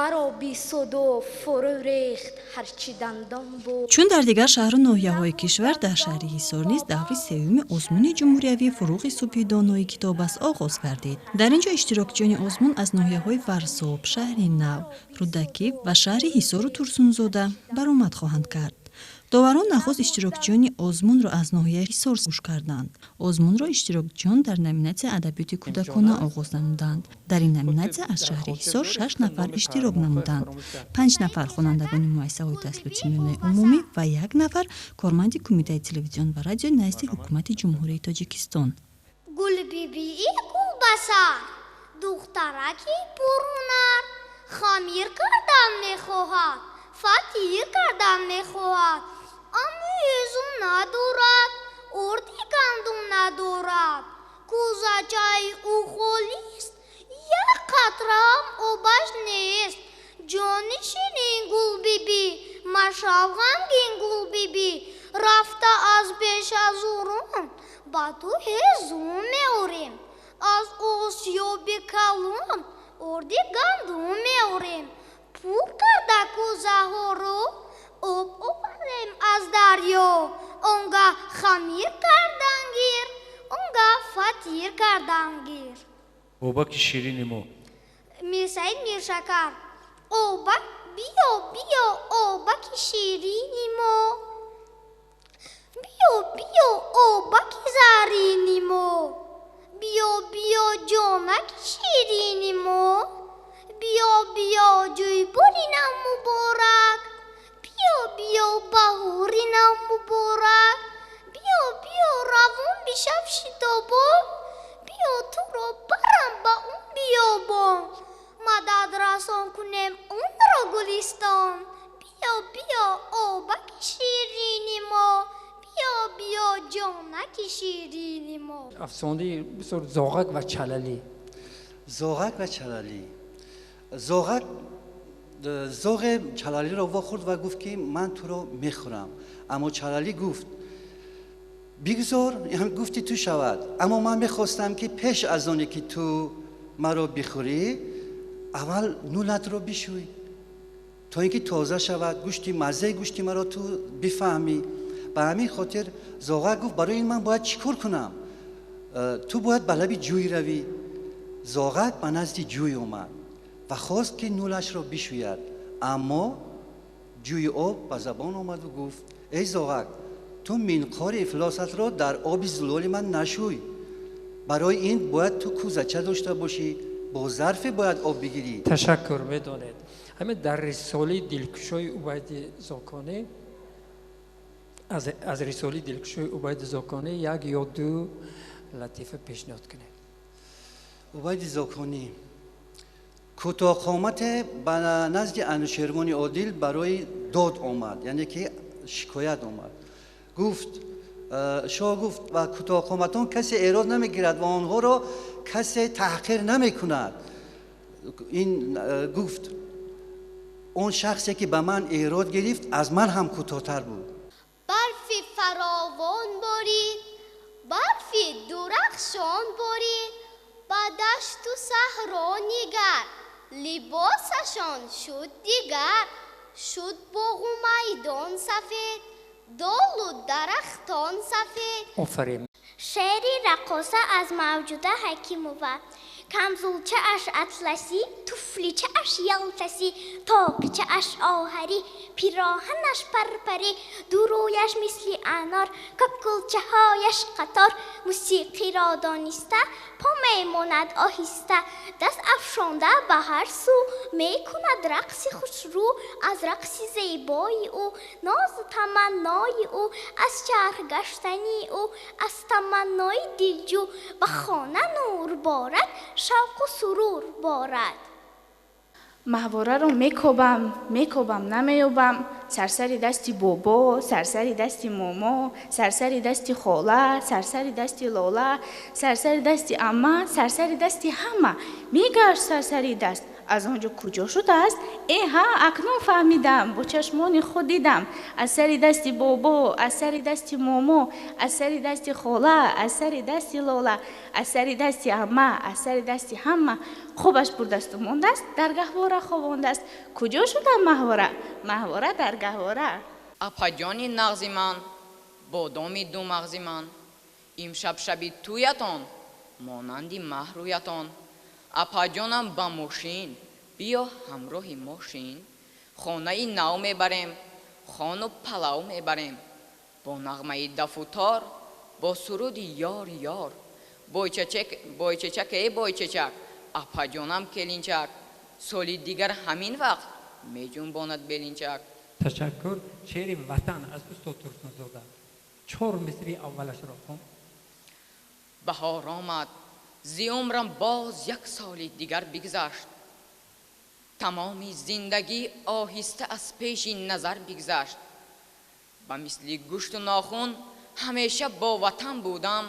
Маро бисуду фурӯ рехт ҳарчи дандон буд. Чун дар дигар шаҳру ноҳияҳои кишвар, дар шаҳри Ҳисор низ даври сеюми озмуни ҷумҳуриявии «Фурӯғи субҳи донои китоб аст» оғоз гардид. Дар ин ҷо иштирокчиёни озмун аз ноҳияҳои Варзоб, Шаҳри Нав, Рӯдакӣ ва шаҳри Ҳисору Турсунзода баромад хоҳанд кард. Доварон нахуст иштирокчиёни озмунро аз ноҳияи Ҳисор гӯш карданд. Озмунро иштирокчиён дар номинатсияи адабиёти кӯдакона оғоз намуданд. Дар ин номинатсия аз шаҳри Ҳисор шаш нафар иштирок намуданд: панҷ нафар хонандагони муассисаҳои таҳсилоти миёнаи умумӣ ва як нафар корманди Кумитаи телевизион ва радиои назди Ҳукумати Ҷумҳурии Тоҷикистон. Гулбибии гулбасар, духтараки пурҳунар, хамир кардан мехоҳад, фатир кардан мехоҳад, аммо ҳезум надорад, орди гандум надорад. Кӯзачаи ӯ холист, як қатраам обаш нест. Ҷони ширин Гулбибӣ, машав ғамгин, Гулбибӣ, рафта аз бешазорон ба ту ҳезум меорем, аз осиёби калон орди гандум меорем, пур карда кӯзаҳоро об оварем аз дарё, он гаҳ хамир кардан гир, он гаҳ фатир кардан гир. Обаки ширини мо. Мирсаид Миршакар. Обак, биё, биё, обаки ширини мо, биё, биё, обаки зарини мо, биё, биё, ҷонаки ширини мо, биё, биё, ҷӯйбори нав муборак, биё, биё, баҳори нав муборак, биё, биё, равон бишав шитобон, биё, туро барам ба он биёбон, мадад расон кунем онро гулистон, биё, биё, обаки ширини мо, биё, биё, ҷонаки ширини мо. Афсонаи бисёр «Зоғак ва чалалӣ». Зоғак ва чалалӣ. Зоғак зоғе чалалиро вохӯрд ва гуфт, ки ман туро мехӯрам. Аммо чалалӣ гуфт: бигзор гуфти ту шавад, аммо ман мехостам, ки пеш аз оне ки ту маро бихӯрӣ, аввал нулатро бишӯй, то ин ки тоза шавад гӯшти, маззаи гӯшти маро ту бифаҳмӣ. Ба ҳамин хотир зоғак гуфт: барои ин ман бояд чӣ кор кунам? Ту бояд ба лаби ҷӯй равӣ. Зоғак ба назди ҷӯй омад ва хост, ки нулашро бишӯяд, аммо ҷӯи об ба забон омаду гуфт: эй зоғак, ту минқори ифлосатро дар оби зулоли ман нашӯй. Барои ин бояд ту кӯзача дошта бошӣ, бо зарфе бояд об бигирӣ. Ташаккур. Медонед, ҳамин дар рисолаи дилкушои Убайди Зоконӣ, аз рисолаи дилкушои Убайди Зоконӣ як ё ду латифа пешниҳод кунед. Убайди Зоконӣ. Кӯтоҳқомате ба назди Анӯшервони Одил барои дод омад, яъне ки шикоят омад. Гуфт, шоҳ гуфт: ба кӯтоҳқоматон касе эрод намегирад ва онҳоро касе таҳқир намекунад. Ин гуфт: он шахсе ки ба ман эрод гирифт, аз ман ҳам кӯтоҳтар буд. Барфи фаровон борид, барфи дурахшон борид, ба дашту саҳро нигар, либосашон шуд дигар, шуд боғу майдон сафед, долу дарахтон сафед. Офарин. Шеъри «Раққоса» аз Мавҷуда Ҳакимова. Камзулчааш атласӣ, туфличааш ялтасӣ, тоқичааш оҳарӣ, пироҳанаш парпарӣ, ду рӯяш мисли анор, кокулчаҳояш қатор, мусиқиро дониста, по мемонад оҳиста, даст афшонда ба ҳар сӯ, мекунад рақси хушрӯ. Аз рақси зебои ӯ, нозу таманнои ӯ, аз чарх гаштани ӯ, аз таманнои дилҷӯ ба хона нур борад, шавқу сурур борад. Маҳвораро мекобам, мекобам, намеёбам. Сарсари дасти бобо, сарсари дасти момо, сарсари дасти хола, сарсари дасти лола, сарсари дасти амма, сарсари дасти ҳама мегашт. Сарсари даст Аз он ҷо куҷо шудааст? Э ҳа, акнун фаҳмидам, бо чашмони худ дидам. Аз сари дасти бобо, аз сари дасти момо, аз сари дасти хола, аз сари дасти лола, аз сари дасти амма, аз сари дасти ҳама хобаш бурдасту мондааст, дар гаҳвора хобондааст. Куҷо шуда маҳвора? Маҳвора дар гаҳвора. Апаҷони нағзи ман, бодоми думағзи ман, имшаб шаби туятон, монанди маҳрӯятон. Апаҷонам ба мошин, биё ҳамроҳи мошин. Хонаи нав мебарем, хону палав мебарем. Бо нағмаи дафутор, бо суруди ёр ёр. Бойчечак, эй бойчечак, апаҷонам келинчак. Соли дигар ҳамин вақт меҷунбонад белинчак. Ташаккур. Шеъри Ватан аз устод Турсунзода. Чор мисри аввалашро хон. Баҳор омад, зи умрам боз як соли дигар бигзашт. Тамоми зиндагӣ оҳиста аз пеши назар бигзашт. Ба мисли гӯшту нохун ҳамеша бо ватан будам,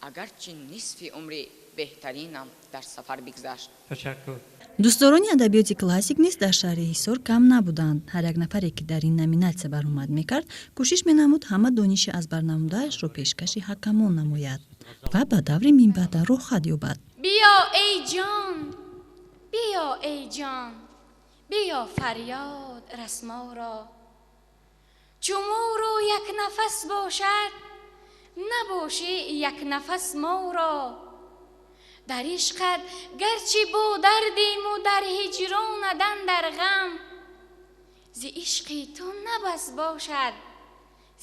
агарчи нисфи умри беҳтаринам дар сафар бигзашт. Ташаккур. Дӯстдорони адабиёти классик низ дар шаҳри Ҳисор кам набуданд. Ҳар як нафаре, ки дар ин номинатсия баромад мекард, кӯшиш менамуд ҳама дониши аз бар намудаашро пешкаши ҳакамон намояд ва ба даври минбаъда роҳхат ёбад. Биё, эй ҷон, биё, эй ҷон, биё, фарёд расморо. Чу мору як нафас бошад, набошӣ як нафас моро. Дар ишқат гарчи бо дардиму дар ҳиҷронадан дар ғам, зи ишқи ту набас бошад,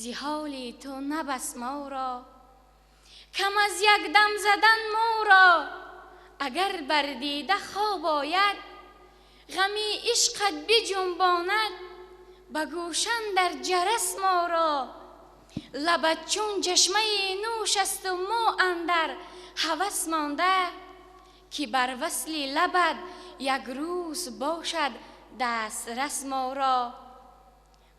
зи ҳоли ту набас моро. Кам аз як дам задан моро, агар бар дида хоб ояд, ғами ишқат биҷунбонад, ба гӯшан дар ҷарас моро. Лабат чун чашмаи нӯш асту мо андар ҳавас монда, ки бар васли лабат як рӯз бошад дастрас моро.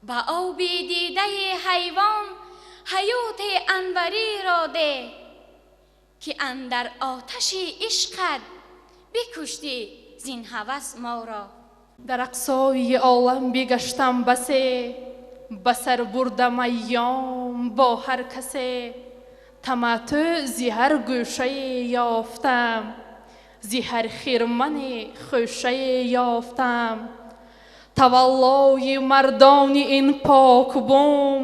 Ба оби дидаи ҳайвон ҳаёти анвариро деҳ, ки андар оташи ишқат бикуштӣ зин ҳавас моро. Дар ақсои олам бигаштам басе, ба сар бурдам айём бо ҳар касе. Таматтӯ зи ҳар гӯшае ёфтам, зи ҳар хирмани хӯшае ёфтам. Таваллои мардони ин покбум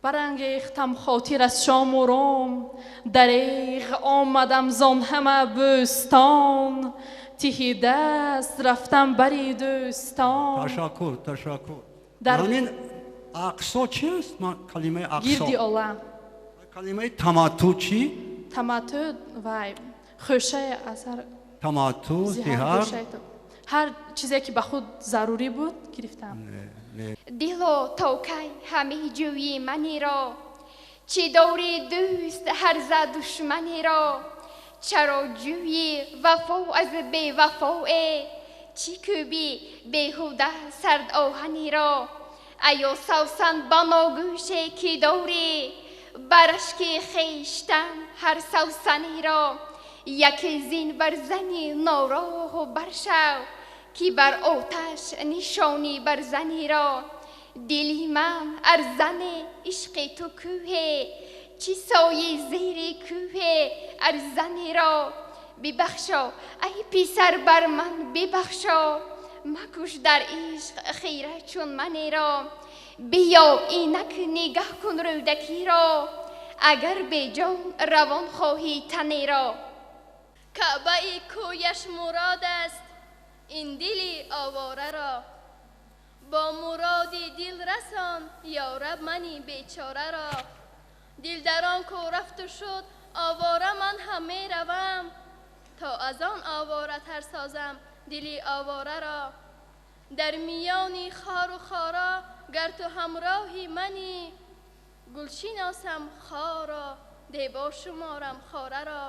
барангехтам хотир аз шому рум. Дареғ омадам зон ҳама бӯстон, тиҳи даст рафтам бари дӯстон. Ташаккур, ташаккур. Ҳамин ақсо чи аст? Калимаи ақсо. Гирди олам. Калимаи таматтӯ чӣ? Таматтӯ вай хӯшае аз ҳар таматтӯ зи ҳар чизе ки ба худ зарурӣ буд гирифтам. Дило то кай ҳамаи ҷӯи манеро, чӣ дори дӯст ҳарза душманеро? Чаро ҷӯи вафо аз бевафое, чӣ кӯби беҳуда сард оҳанеро? Аё савсан ба ногӯше ки дорӣ, бар ашки хештан ҳар савсанеро. Яке зин бар зани нороҳу баршав, ки бар оташ нишонӣ бар занеро. Дили ман арзане ишқи ту кӯҳе, чӣ сои зери кӯҳе арзанеро. Бибахшо, ай писар, бар ман бибахшо, макуш дар ишқ хира чун манеро. Биё инак нигаҳ кун рӯдакиро, агар беҷон равон хоҳӣ танеро. Каъбаи кӯяш мурод аст ин дили овораро, бо муроди дил расон ё раб мани бечораро. Дил дар он ку рафту шуд овора ман ҳам меравам, то аз он оворатар созам дили овораро. Дар миёни хору хора гар ту ҳамроҳи манӣ, гулшиносам хоро дебо шуморам хораро.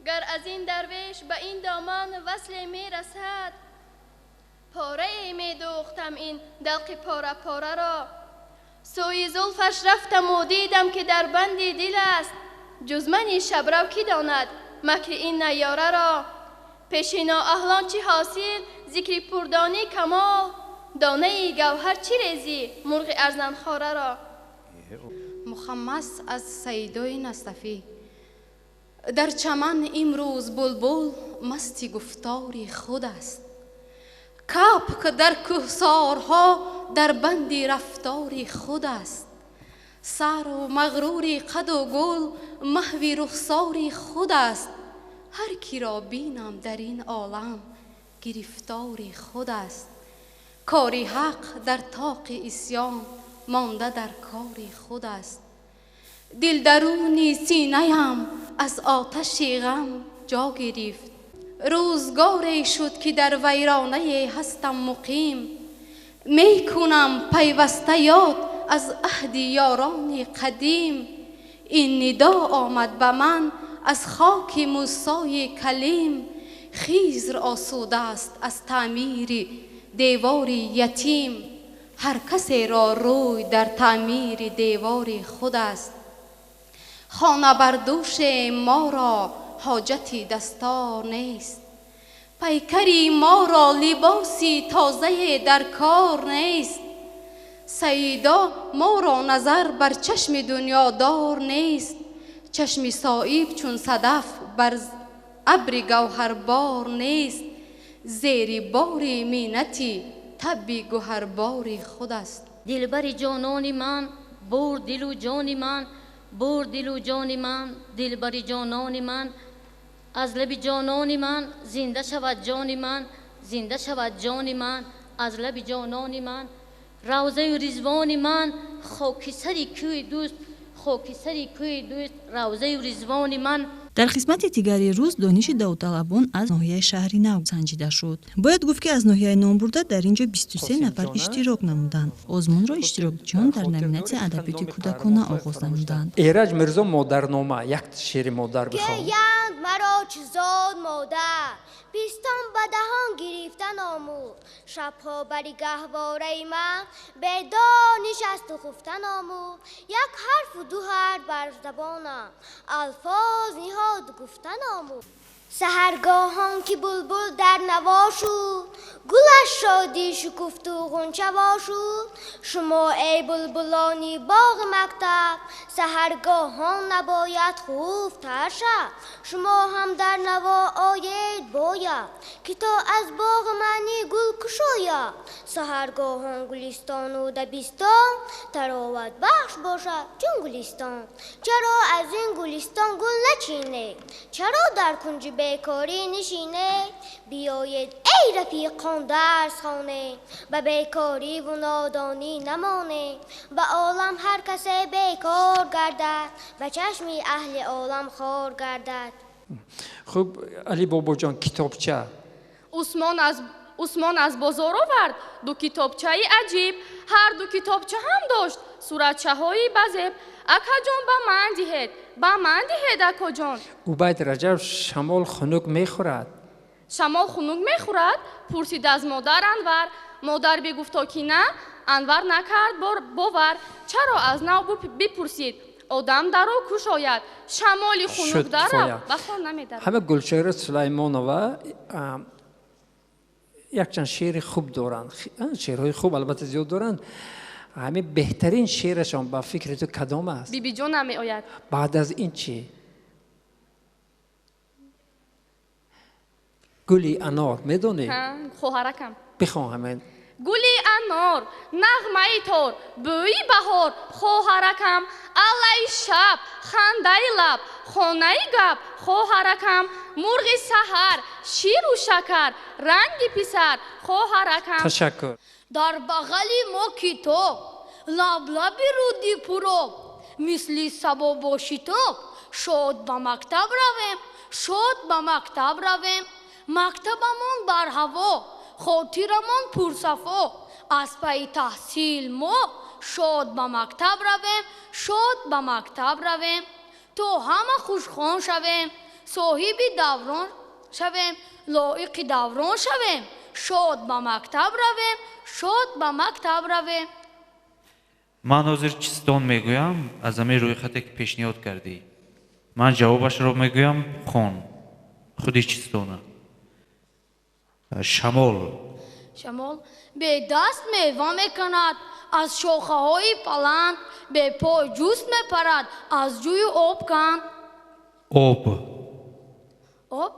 Гар аз ин дарвеш ба ин доман васле мерасад, порае медӯхтам ин далқи пора пораро. Сӯи зулфаш рафтаму дидам ки дар банди дил аст, ҷуз мани шабрав кӣ донад макри ин найёра ро. Пеши ноаҳлон чӣ ҳосил зикри пурдонӣ камол, донаи гавҳар чӣ резӣ мурғи арзанхора ро. Мухаммас аз Саидои Насафӣ. Дар чаман имрӯз булбул масти гуфтори худ аст, капк дар кӯҳсорҳо дар банди рафтори худ аст. Сару мағрури қаду гул маҳви рухсори худ аст. Ҳар киро бинам дар ин олам гирифтори худ аст. Кори ҳақ дар тоқи исьён монда дар кори худ аст. Дил даруни синаям аз оташи ғам ҷо гирифт. Рӯзгоре шуд ки дар вайронае ҳастам муқим. Мекунам пайваста ёд аз аҳди ёрони қадим. Ин нидо омад ба ман аз хоки Мусои калим. Хизр осудааст аз таъмири девори ятим. Ҳар касеро рӯй дар таъмири девори худ аст. Хона бар дӯше моро ҳоҷати дастор нест. Пайкари моро либоси тозае дар кор нест. Саидо моро назар бар чашми дунёдор нест. Чашми соиб чун садаф бар абри гавҳарбор нест. Зери бори миннати табби гӯҳарбори худ аст. Дилбари ҷонони ман бурд дилу ҷони ман, бурд дилу ҷони ман, дилбари ҷонони ман. Аз лаби ҷонони ман зинда шавад ҷони ман, зинда шавад ҷони ман аз лаби ҷонони ман. Равзаю ризвони ман хокисари кӯи дӯст, хокисари кӯи дӯст, равзаю ризвони ман. Дар қисмати дигари рӯз дониши довталабон аз ноҳияи Шаҳри Нав санҷида шуд. Бояд гуфт, ки аз ноҳияи номбурда дар ин ҷо 23 нафар иштирок намуданд. Озмунро иштирокчиён дар номинатсияи адабиёти кӯдакона оғоз намуданд. Эраҷ Мирзо модарнома, як шеъри модар бихон. Гӯянд маро чӣ зод модар, пистон ба даҳон гирифтан омӯхт. Шабҳо бари гаҳвораи ман бедор нишасту хуфтан омӯхт. Як ҳарфу ду ҳарф бар забонам алфоз ниҳод гуфтан омӯхт. Саҳаргоҳон ки булбул дар наво шуд, гулаш шодӣ шукуфту ғунча во шуд. Шумо эй булбулони боғи мактаб, саҳаргоҳон набояд хуфтар шаб. Шумо ҳам дар наво оед бояд, ки то аз боғи мани гул кушояд. Саҳаргоҳон гулистону дабистон тароватбахш бошад чун гулистон. Чаро аз ин гулистон гул начинед? Чаро дар кунҷи бекорӣ нишинед? Биёед эй рафиқон дарс хонед, ба бекориву нодонӣ намонед. Ба олам ҳар касе бекор гардад, ба чашми аҳли олам хор гардад. Хуб, Али Бобоҷон, китобча. Усмон аз бозор овард ду китобчаи аҷиб. Ҳар ду китобча ҳам дошт суратчаҳои базеб. Акаҷон, ба ман диҳед, ба ман диҳед, акоҷон. Убайд Раҷаб, шамол хунук мехӯрад. Шамол хунук мехӯрад? Пурсид аз модар Анвар. Модар бигуфт, то ки на, Анвар накард бовар. Чаро аз нав бипурсид? Одам даро кушояд, шамоли хунук дарав ба хона медарад. Ҳама Гулчеҳра Сулаймонова якчанд шеъри хуб доранд. Шеърҳои хуб албатта зиёд доранд. Ҳамин беҳтарин шеърашон ба фикри ту кадом аст? Бибиҷон намеояд. Баъд аз ин чӣ? Гули анор медонӣ? Хоҳаракам. Бихон ҳамин. Гули анор, нағмаи тор, бӯи баҳор, хоҳаракам, аллаи шаб, хандаи лаб, хонаи гап, хоҳаракам, мурғи саҳар, ширу шакар, ранги писар, хоҳаракам. Ташаккур. Дар бағали мо китоб, лаблаби руди пуроб, мисли сабо бо шитоб, шод ба мактаб равем, шод ба мактаб равем. Мактабамон бар ҳаво, хотирамон пурсафо, аз пайи таҳсил мо шод ба мактаб равем, шод ба мактаб равем. То ҳама хушхон шавем, соҳиби даврон шавем, лоиқи даврон шавем, шод ба мактаб равем, шод ба мактаб равем. Ман ҳозир чистон мегӯям аз ҳамин рӯйхате ки пешниҳод кардӣ. Ман ҷавобашро мегӯям, хон. Худи чистона. Шамол. Шамол бедаст мева мекунад, аз шохаҳои баланд, бепой ҷуст мепарад, аз ҷӯи об канд. Об. Об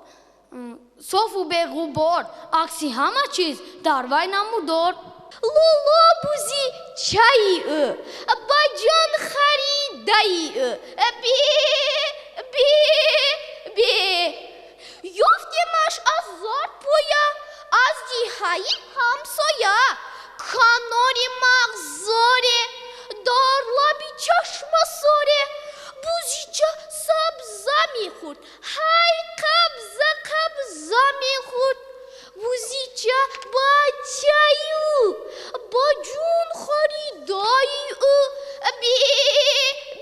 софу беғубор, акси ҳама чиз дар вай намудор. Лоло бузи чаи ӯ, ба ҷон харидаи ӯ. Бе, бе, бе. Ёфтемаш аз зортпоя, аз диҳаи ҳамсоя. Канори мағзоре, дар лаби чашмасоре. Бузича сабза мехӯрд, ҳай қабза қабза мехӯрд. Бузича бачаи ӯ, ба ҷон харидаи ӯ. Бе,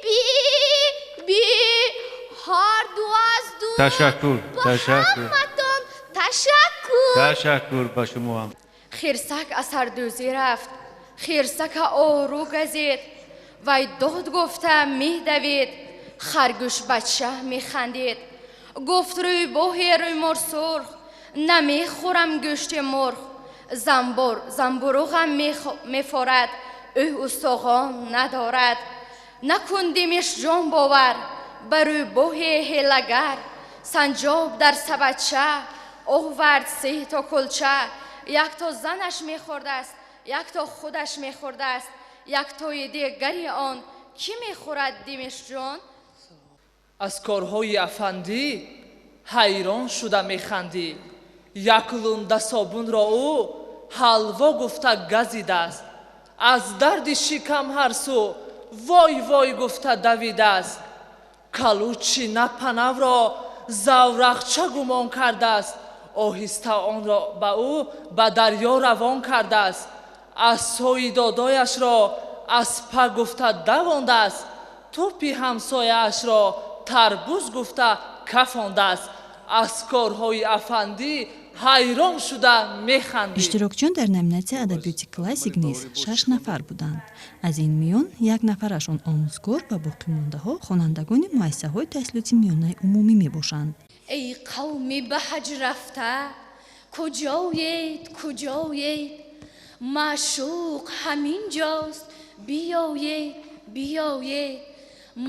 бе, бе. Ҳарду аз ду. Ташаккур, ташаккур. Ҳаматон ташаккур. Ташаккур ба шумо ҳам. Хирсак аз сардӯзӣ рафт, хирсака ору газид, вай дод гуфта медавид, харгӯш бача механдид. Гуфт рӯйбоҳе рӯймор сурх, намехӯрам гӯшти мурғ. Замбур замбуруғам мефорад, ӯ устухон надорад. Накун димиш ҷон бовар, ба рӯйбоҳе ҳелагар. Санҷоб дар сабадча овард се то кулча. Якто занаш мехӯрдааст, якто худаш мехӯрдааст, яктои дигари он кӣ мехӯрад димишҷон? Аз корҳои афандӣ ҳайрон шуда механдӣ. Як лунда собунро ӯ ҳалво гуфта газидааст. Аз дарди шикам ҳар сӯ вой вой гуфта давидааст. Калучи напанавро заврақча гумон кардааст. Оҳиста онро ба ӯ ба дарё равон кардааст. Асои додояшро аспа гуфта давондааст. Тӯпи ҳамсояашро тарбуз гуфта кафондааст. Аз корҳои афандӣ ҳайрон шуда механдид. Иштирокчиён дар номинатсияи адабиёти классик низ 6 нафар буданд. Аз ин миён як нафарашон омӯзгор ва боқимондаҳо хонандагони муассисаҳои таҳсилоти миёнаи умумӣ мебошанд. Эй қавми ба ҳаҷ рафта, куҷоед, куҷоед? Маъшуқ ҳамин ҷост, биёед, биёед.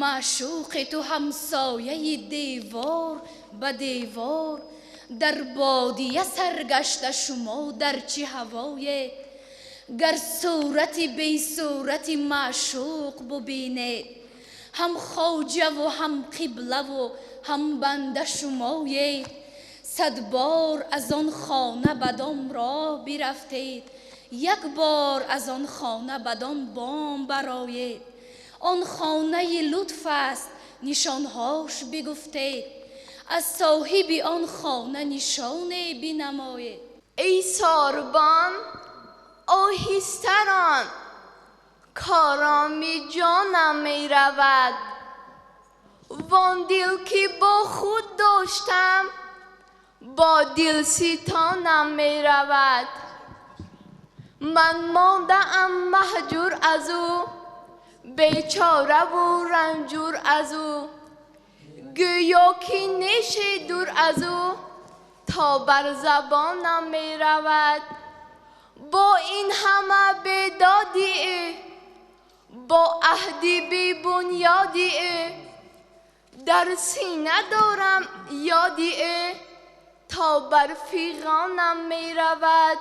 Маъшуқи ту ҳамсояи девор ба девор, дар бодия саргашта шумо дар чӣ ҳавоед? Гар сурати бесурати маъшуқ бубинед, ҳам хоҷаву ҳам қиблаву ҳам банда шумоед. Сад бор аз он хона бадом роҳ бирафтед, як бор аз он хона бадом бом бароед. Он хонаи лутф аст, нишонҳош бигуфтед, аз соҳиби он хона нишоне бинамоед. Эй сорбон, оҳистарон, короми ҷонам меравад. Вон дил ки бо худ доштам, бо дилситонам меравад. Ман мондаам маҳҷур аз ӯ, бечораву ранҷур аз ӯ. Гӯё ки неши дур аз ӯ, то бар забонам меравад. Бо ин ҳама бедоди ӯ, бо аҳди бебунёди ӯ, дар сина дорам ёди ӯ, то бар фиғонам меравад.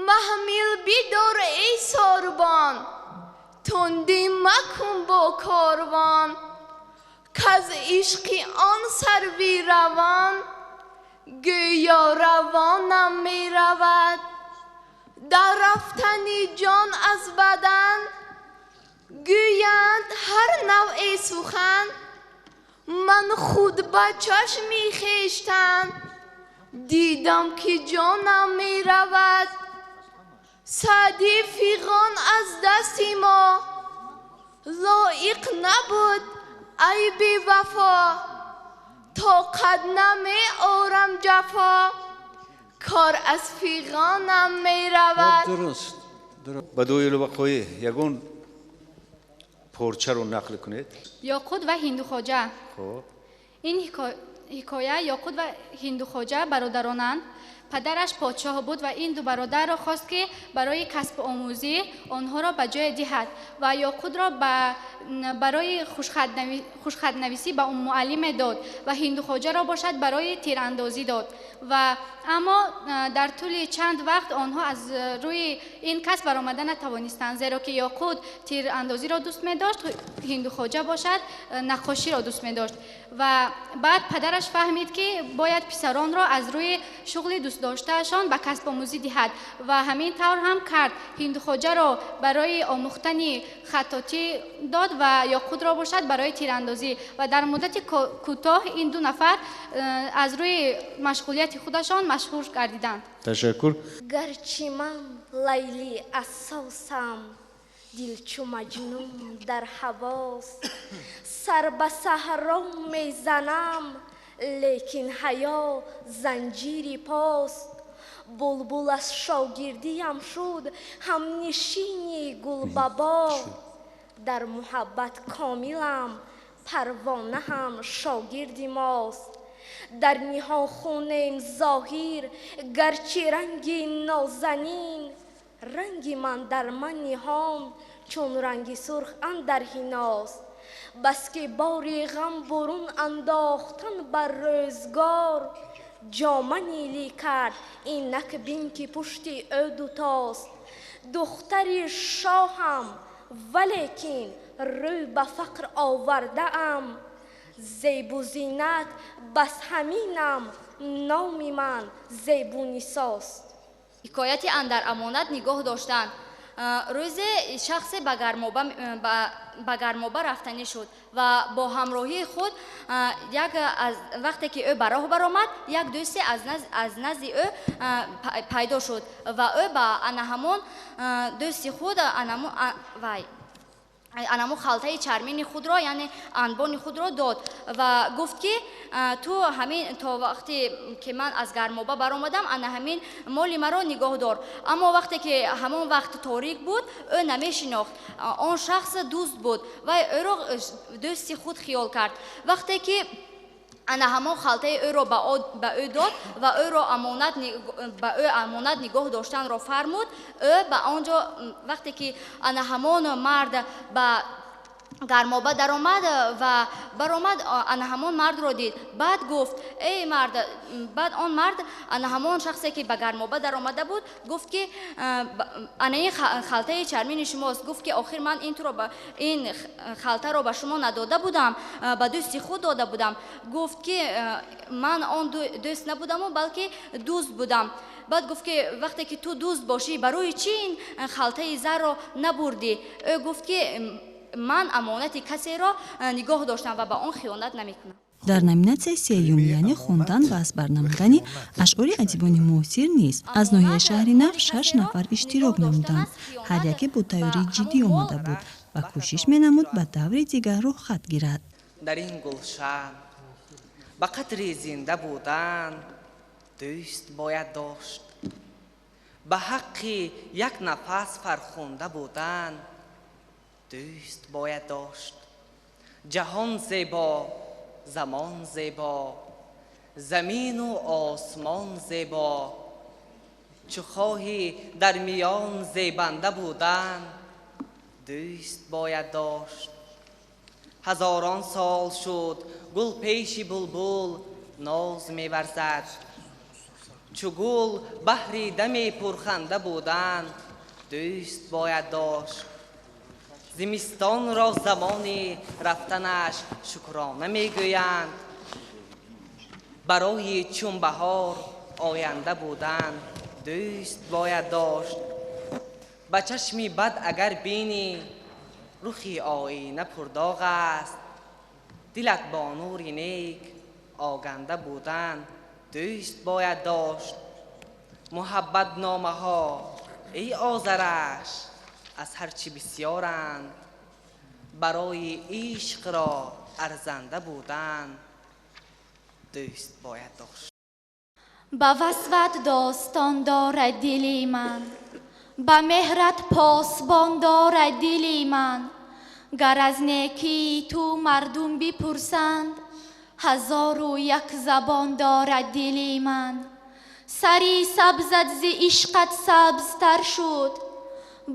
Маҳмил бидор эй сорбон, тундӣ макун бо корвон, каз ишқи он сарви равон, гӯё равонам меравад. Дар рафтани ҷон аз бадан, гӯянд ҳар навъе сухан. Ман худ ба чашми хештан дидам ки ҷонам меравад. Саъди фиғон аз дасти мо лоиқ набуд, ай бевафо. Тоқат намеорам ҷафо, кор аз фиғонам меравад. Дуруст. Ба доилу вақоӣ ягон порчаро нақл кунед. Ёқут ва Ҳиндухоҷа. Хоб. Ин Ҳикоя: Ёқут ва Ҳиндухоҷа бародаронанд. Падараш подшоҳ буд ва ин ду бародарро хост, ки барои касбу омӯзӣ онҳоро ба ҷое диҳад ва Ёқутро барои хушхатнависӣ ба муаллиме дод ва Ҳиндухоҷаро бошад барои тирандозӣ дод. Ва аммо дар тӯли чанд вақт онҳо аз рӯи ин касб баромада натавонистанд, зеро ки Ёқут тирандозиро дӯст медошт, Ҳиндухоҷа бошад наққоширо дӯст медошт. Ва баъд падараш фаҳмид, ки бояд писаронро аз рӯи шуғли дӯстдоштаашон ба касбомӯзӣ диҳад ва ҳамин тавр ҳам кард. Ҳиндухоҷаро барои омӯхтани хаттотӣ дод ва Ёқутро бошад барои тирандозӣ. Ва дар муддати кӯтоҳ ин ду нафар аз рӯи машғулияти худашон машҳур гардиданд. Ташаккур. Гарчи ман Лайли асосам, дил чу Маҷнун дар ҳавос, сар ба саҳро мезанам, лекин ҳаё занҷири пост. Булбул аз шогирдиям шуд ҳамнишини гулбабоғ. Дар муҳаббат комилам, парвона ҳам шогирди мост. Дар ниҳон хунем зоҳир, гарчи ранги нозанин, ранги ман дар ман ниҳон чун ранги сурх андар ҳиност. Баски бори ғам бурун андохтан бар рӯзгор, ҷома нилӣ кард инак бин ки пушти ӯ дутост. Духтари шоҳам, валекин рӯ ба фақр овардаам. Зебу зинат бас ҳаминам, номи ман Зебунисост. Ҳикояти андар амонат нигоҳ доштан. Рӯзе шахсе ба гармоба рафтанӣ шуд ва бо ҳамроҳии худ як вақте ки ӯ ба роҳ баромад, як дӯсте аз назди ӯ пайдо шуд ва ӯ ба ана ҳамон дӯсти худ вай анамо халтаи чармини худро, яъне анбони худро дод ва гуфт, ки ту ҳамин то вақте ки ман аз гармоба баромадам, ана ҳамин моли маро нигоҳ дор. Аммо вақте ки ҳамон вақт торик буд, ӯ намешинохт. Он шахс дӯст буд ва ӯро дӯсти худ хиёл кард. Вақте ки ана ҳамон халтаи ӯро ба ӯ дод ва ӯро ба ӯ амонат нигоҳ доштанро фармуд, ӯ ба он ҷо вақте ки ана ҳамон мард ба гармоба даромад ва баромад, ана ҳамон мардро дид. Баъд гуфт: эй мард. Баъд он мард, ана ҳамон шахсе ки ба гармоба даромада буд, гуфт ки ана ин халтаи чармини шумост. Гуфт ки охир ман ин халтаро ба шумо надода будам, ба дӯсти худ дода будам. Гуфт ки ман он дӯст набудаму, балки дӯст будам. Баъд гуфт ки вақте ки ту дӯст бошӣ, барои чӣ ин халтаи зарро набурдӣ? Ӯ гуфт ки ман амонати касеро нигоҳ доштам ва ба он хиёнат намекунам. Дар номинатсияи сеюм, яъне хондан ва аз бар намудани ашъори адибони муосир низ аз ноҳияи Шаҳри Нав 6 нафар иштирок намуданд. Ҳар яке бо тайёрии ҷиддӣ омада буд ва кӯшиш менамуд ба даври дигар роҳхат гирад. Дар ин гулшан ба қадри зинда будан дӯст бояд дошт, ба ҳаққи як нафас фархунда будан дӯст бояд дошт. Ҷаҳон зебо, замон зебо, замину осмон зебо, чу хоҳӣ дар миён зебанда будан дӯст бояд дошт. Ҳазорон сол шуд гул пеши булбул ноз меварзад, чу гул баҳри дами пурханда будан дӯст бояд дошт. Зимистонро замони рафтанаш шукрона мегӯянд, барои чун баҳор оянда будан дӯст бояд дошт. Ба чашми бад агар бинӣ рухи оина пурдоғ аст, дилат бо нури нек оганда будан дӯст бояд дошт. Муҳаббатномаҳо эй озараш аз ҳар чӣ бисёранд, барои ишқро арзанда будан дӯст бояд дошт. Ба васват достон дорад дили ман, ба меҳрат посбон дорад дили ман. Гар аз некии ту мардум бипурсанд, Ҳазору як забон дорад дили ман. Сари сабзат зи ишқат сабзтар шуд,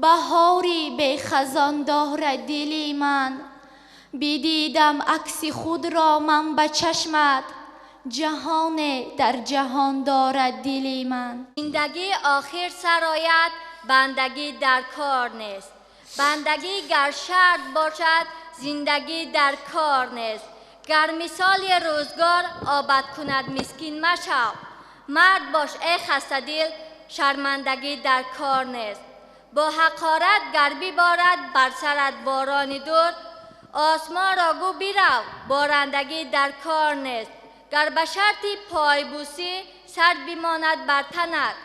баҳори бехазон дорад дили ман. Бидидам акси худро ман ба чашмат, ҷаҳоне дар ҷаҳон дорад дили ман. Зиндагӣ охир сарояд, бандагӣ дар кор нест. Бандагӣ гар шарт бошад, зиндагӣ дар кор нест. Гар мисоли рӯзгор обад кунад мискин машав. Мард бош эй хастадил, шармандагӣ дар кор нест. Бо ҳақорат гар биборад бар сарат борони дур, осмонро гӯ бирав, борандагӣ дар кор нест. Гар ба шарти пойбӯсӣ сар бимонад бар танат,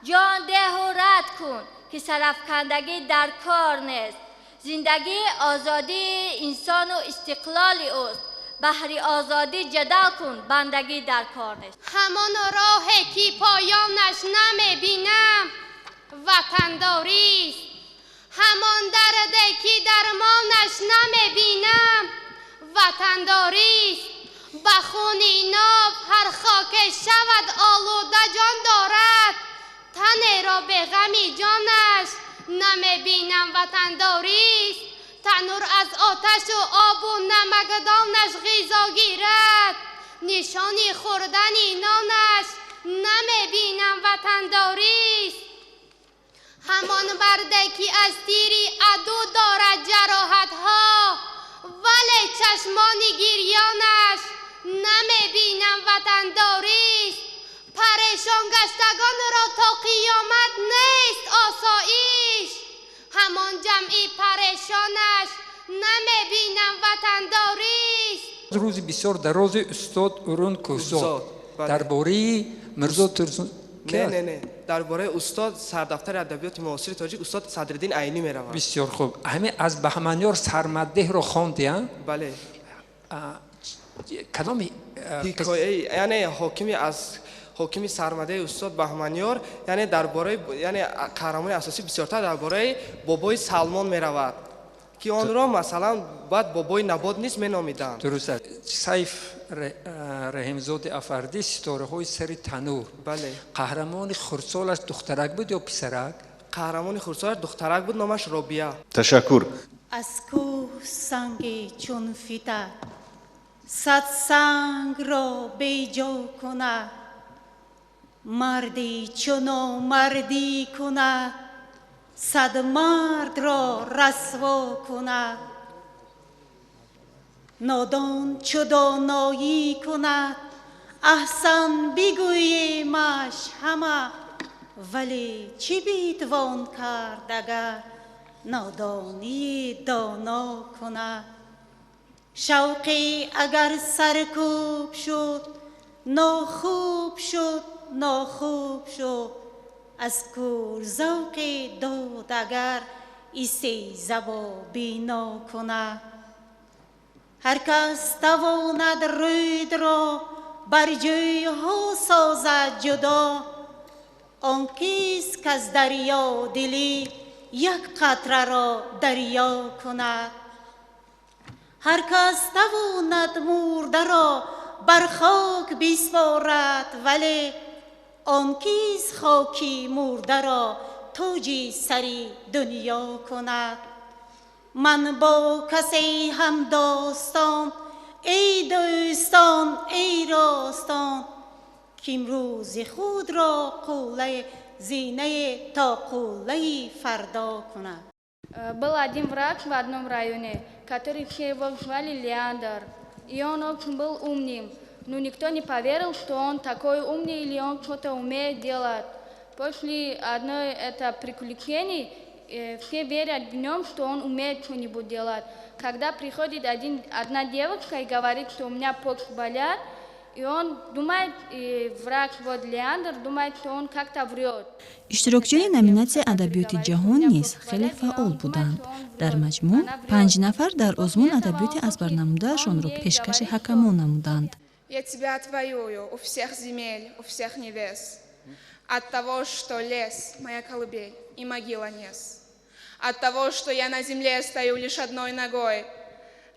ҷон деҳу рад кун ки сарафкандагӣ дар кор нест. Зиндагӣ озодии инсону истиқлоли ӯст, баҳри озодӣ ҷадал кун, бандагӣ дар кор нест. Ҳамон роҳе ки поёнаш намебинам ватандорист, ҳамон дарде ки дармонаш намебинам ватандорист. Ба хуни ноб ҳар хоке шавад олуда ҷон дорад, танеро бе ғами ҷонаш намебинам ватандорист. Танур аз оташу обу намакдонаш ғизо гирад, нишони хӯрдани нонаш намебинам ватандорист. Ҳамон марде ки аз тири аду дорад ҷароҳатҳо, вале чашмони гирёнаш намебинам ватандорист. Парешон гаштагонро то қиёмат нест осоиш, ҳамон ҷамъи парешонаш намебинам ватандорист. Рӯзи бисёр дарози устод Урун Кӯҳзод дар бораи Мирзо Турсун. Не, не, не, дар бораи устод сардафтари адабиёти муосири тоҷик устод Садриддин Айнӣ меравад. Бисёр хуб. Ҳамин аз Баҳманёр Сармаддеҳро хонди, а? Бале. Кадом ҳикояи, яъне ҳокими аз ҳокими сармадеҳи устод Баҳманёр, яъне дар бораи, яъне қаҳрамони асосӣ бисёртар дар бораи бобои Салмон меравад, ки онро масалан баъд бобои Набот низ меномиданд. Дуруст аст. Сайф Раҳимзоди Афардӣ, ситораҳои сари танур. Бале. Қаҳрамони хурдсолаш духтарак буд ё писарак? Қаҳрамони хурдсолаш духтарак буд, номаш Робия. Ташаккур. Аз кӯҳ санге чун фитад, сад сангро беҷо кунад, марди чуно мардӣ кунад, сад мардро расво кунад. Нодон чу доноӣ кунад, аҳсан бигӯемаш ҳама, вале чӣ битвон кард агар нодонии доно кунад. Шавқе агар саркӯб шуд, нохуб шуд, нохуб шуд, аз кӯр завқе дод агар исе забо бино кунад. Ҳар кас тавонад рӯдро бар ҷӯйҳо созад ҷудо, он кист каз дарё дилӣ як қатраро дарё кунад. Ҳар кас тавонад мурдаро бар хок биспорад, вале он кист хоки мурдаро тоҷи сари дунё кунад. Ман бо касе ҳамдостон, эй дӯстон, эй ростон, ки имрӯзи худро қуллаи зинае то қуллаи фардо кунад. Был один враг в одном районе, который все его звали Леандр. И он очень был умным. Но никто не поверил, что он такой умный или он что-то умеет делать. После одной это приключений все верят в нем, что он умеет что-нибудь делать. Когда приходит одна девушка и говорит, что у меня почки болят, и он думает, и враг, вот Леандр, думает, что он как-то врет. Иштирокчиёни номинатсияи адабиёти ҷаҳон низ хеле фаъол буданд. Дар маҷмӯъ 5 нафар дар озмун адабиёти азбарнамудаашонро пешкаши ҳакамон намуданд. Я тебя отвоюю у всех земель, у всех небес, от того, что лес моя колыбель и могила нес, от того, что я на земле стою лишь одной ногой,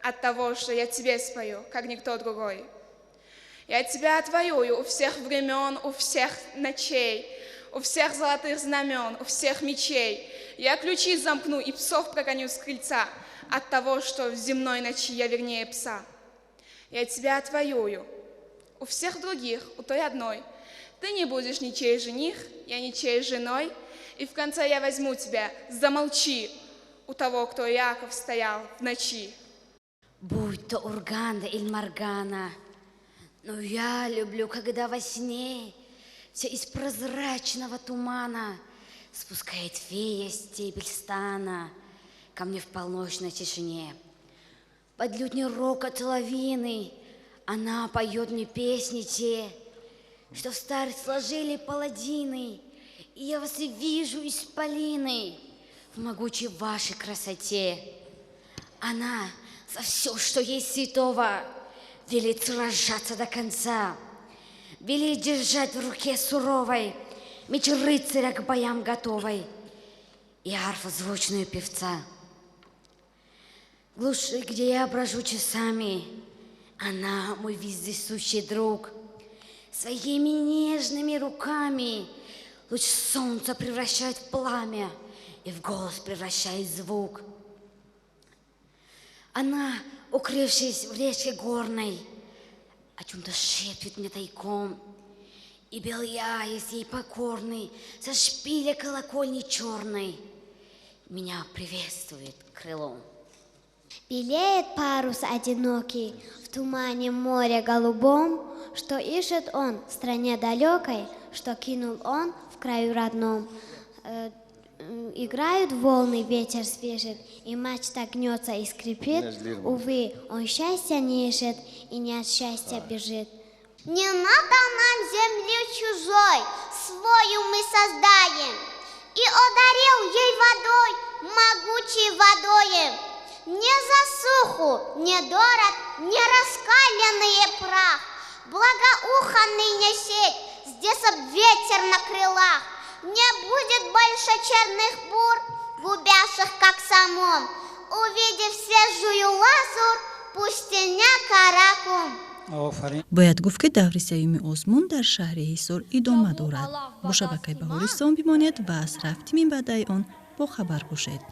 от того, что я тебе спою, как никто другой. Я тебя отвоюю у всех времен, у всех ночей, у всех золотых знамен, у всех мечей. Я ключи замкну и псов прогоню с крыльца от того, что в земной ночи я вернее пса. Я тебя отвоюю у всех других, у той одной. Ты не будешь ничей жених, я ничей женой, и в конце я возьму тебя, замолчи, у того, кто Яков стоял в ночи. Будь то Урганда или Маргана, но я люблю, когда во сне все из прозрачного тумана спускает фея стебель стана ко мне в полночной тишине. Под лютней рокот лавины она поет мне песни те, что в старых сложили паладины, и я вас и вижу исполины в могучей вашей красоте. Она за все, что есть святого, велит сражаться до конца, велит держать в руке суровой меч рыцаря к боям готовой и арфу звучную певца. В глуши, где я брожу часами, она мой вездесущий друг. Своими нежными руками луч солнца превращает в пламя и в голос превращает звук. Она, укрывшись в речке горной, о чем-то шепчет мне тайком, и белый аист ей покорный со шпиля колокольни черной меня приветствует крылом. Белеет парус одинокий в тумане моря голубом, что ищет он в стране далекой, что кинул он в краю родном. Играют волны, ветер свежит, и мачта гнется и скрипит. Увы, он счастья не ищет и не от счастья бежит. Не надо нам земли чужой, свою мы создаем. И одарил ей водой, могучей водоем. Не засуху, не дорог, не раскаленный прах, благоуханный не сеть, здесь ветер на крылах. Не будет больше черных бур, губящих, как самом. Увидев свежую лазур, пустыня Каракум. Бояд гуфт, ки даври сеюми озмун дар шаҳри Ҳисор идома дорад. Бо шабакаи Баҳористон бимонед ва аз рафти минбаъдаи он бохабар бошед.